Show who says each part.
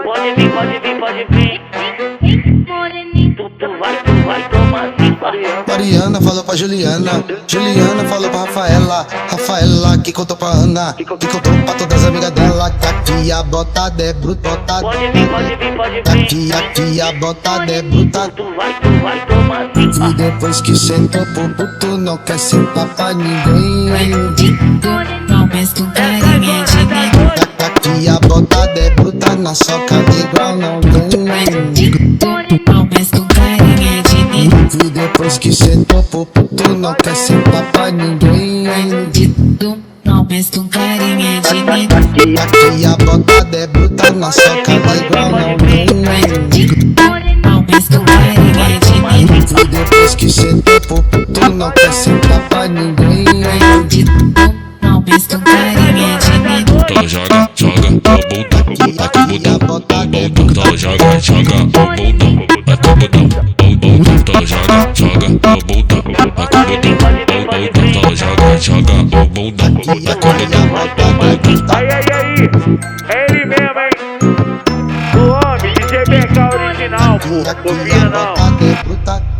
Speaker 1: Pode vir, pode vir, pode vir. Tu, tu vai tomar sim.
Speaker 2: Mariana falou pra Juliana, Juliana falou pra Rafaela, Rafaela que contou pra Ana, que contou pra todas as amigas dela. Que aqui a botada é bruta, botada.
Speaker 1: Pode vir, pode vir, pode vir.
Speaker 2: Aqui, aqui a botada é bruta.
Speaker 1: Tu vai tomar sim.
Speaker 2: E depois que sentou pro puto, não quer sentar pra ninguém.
Speaker 3: Não, mas com carinha de neném.
Speaker 2: Aqui a botada é bruta, na soca de igual não tem.
Speaker 3: Não, mas com carinha de neném.
Speaker 2: E depois que sentou pro puto, não quer sentar pra ninguém.
Speaker 3: Não, mas com carinha de neném.
Speaker 2: Aqui a botada é bruta, na soca de igual não tem.
Speaker 3: Não, mas com carinha de neném.
Speaker 2: E depois que sentou pro puto, não quer sentar pra ninguém.
Speaker 3: Não, mas com carinha de neném.
Speaker 4: Então joga, joga o bundão, vai com o
Speaker 2: Aqui a
Speaker 4: bundão,
Speaker 2: botada é
Speaker 4: bundão.
Speaker 2: bruta.
Speaker 4: Então joga, joga o bundão, vai com o bundão, bundão. Então joga, joga o bundão, vai com o bundão, bundão. Então joga, joga o bundão, vai com o
Speaker 2: Aqui a
Speaker 4: bundão,
Speaker 2: botada é bruta.
Speaker 5: Aí, aí, aí, é ele mesmo, hein? O homem, DJ BK original, pô.
Speaker 2: Aqui
Speaker 5: Confia
Speaker 2: a
Speaker 5: não.
Speaker 2: botada é bruta.